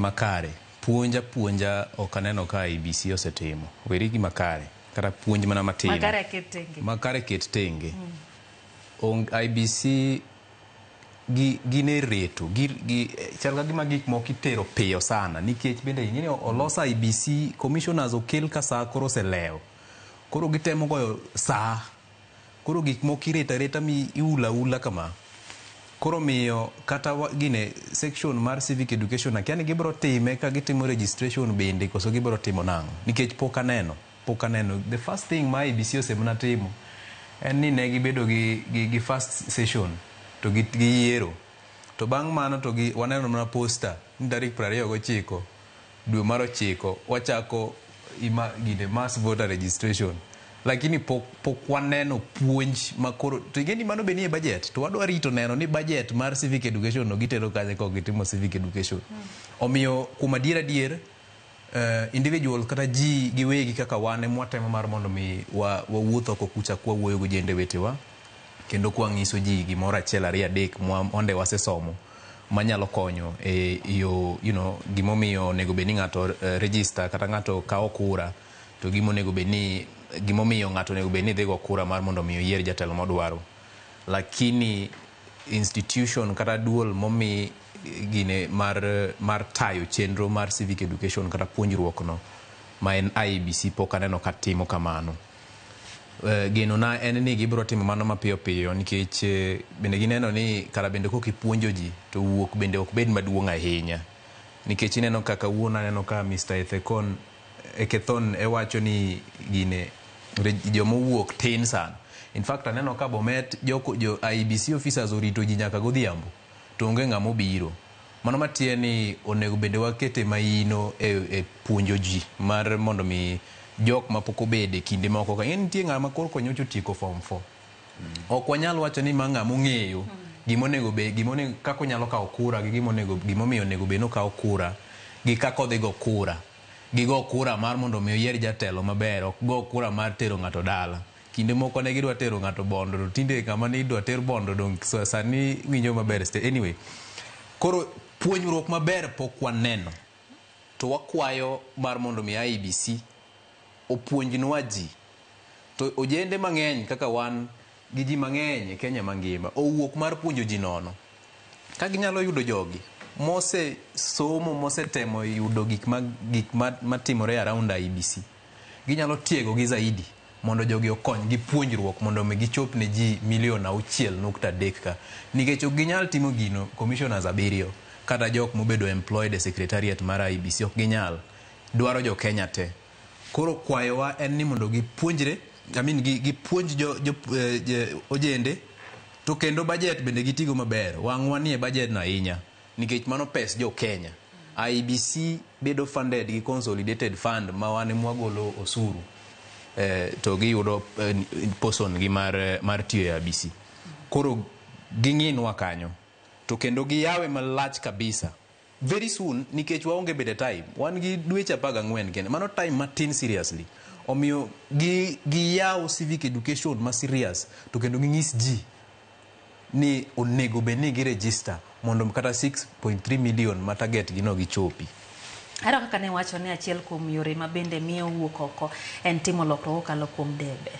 Makare puonj apuonja ok aneno ka IEBC osetimo. Weri gi makare kata puonj mana matin. Makare ket tenge. Makare ket tenge. IEBC gi gin e reto gi chal ka gima gik moko itero piyo sana nikech bende ing'e ni olos IEBC commissioners okel ka saa koro oselewo. Koro gitemo goyo saa. Koro gik moko ireto areta mi iulo aula kama. Koro miyo kata gine section mar civic education akia ni gibiro time ka gitimo registration bende koso gibiro timo nang'o. Nikech pok aneno. Pok aneno. The first thing ma IEBC osemana timo en ni ne gibedo gi first session to gi yiero. To bang' mano to gi waneno mana poster ni tarik 29 dwe mar 9 wachako ima gine mass voter registration. Lakini pok waneno puonj makoro to ing'e ni mano be nie budget to wadwa rito neno ni budget mar civic education no gitero kanye kok gitimo civic education. Omiyo kuom adier adier individual kata ji giwegi kaka wan ema watemo mar mondo mi wawuoth oko kucha kwa wuoyo gi ojende wetewa kendo kwa ng'iso ji gimoro achiel ariyo adek monde wasesomo manyalo konyo e yo gimomiyo onego bed ni ng'ato register kata ng'ato kawo kura to gimonego bed ni gimomiyo ng'ato onego bed ni dhi go kura mar mondo mi oyier jatelo modwaro. Lakini institution kata duol momi gine mar tayo chenro mar civic education kata puonjruok no ma en IEBC pok aneno ka timo kamano. Geno na en ni gibiro timo mano mapiyo piyo nikech bende gineno ni kara bende kok ipuonjo ji to wuok bende ok bed maduong' ahinya. Nikech ineno ka kawuono aneno ka Mr. Ekethon ewacho ni gine jomowuok tin sana. In fact aneno ka Bomet jo IEBC officers orito ji nyaka godhiambo to onge ng'ama obiro. Mano matie ni onego bende wakete maino e puonjo ji mar mondo mi jok mapok obede kinde moko ka nitie ng'ama koro nyocha otieko form 4. Ok wanyal wacho ni ma ng'ama ong'eyo gimonego be gimonego kaka onyalo kawo kura gi gimonego gimomiyo onego bed ni okawo kura gi kaka odhi go kura. Gigo kura mar mondo mi oyier jatelo maber, ok go kura mar tero ng'ato dala. Kinde moko ne gidwa tero ng'ato bondo to tinde ng'ama ne idwa ter bondo dong sani winjo maber. Anyway, koro puonjruok maber pok waneno. To wakwayo mar mondo mi IEBC opuonjnwa ji. To ojende mang'eny kaka wan gi ji mang'eny e Kenya mangima owuok mar puonjo ji nono. Ka ginyalo yudo jogi mose somo mosetemo yudo gik matimore around IEBC, ginyalo tiego gi zaidi mondo jogi okony gi puonjruok mondo mi gichop ne ji milion 6.3 ka. Nikech ok ginyal timo gino commissioners 7 kata jok mobedo employed e secretariat mar IEBC ok ginyal. Dwaro jo Kenya te. Koro kwayowa en ni mondo gipuonjre, I mean gipuonj jo ojende to kendo budget bende gitigo maber. Wang'wa nie budget no ahinya nikech mano pes jo Kenya. IEBC bedo funded gi consolidated fund ma wan ema wagolo osuru to giyudo portion gi mar tiyo e IEBC. Koro ging'inwa kanyo to kendo giyawe malach kabisa very soon nikech waonge bede time. Wan gi dweche 14 kende. Mano time matin seriously. Omiyo giyaw civic education ma serious to kendo ging'is ji ni onego bed ni giregister mondo kata 6.3 million ma target gi no gichopi. Ahero kaka ne wacho ni achiel kuom yore ma bende miyo wuok oko en timo lokruok kokalo kuom debe.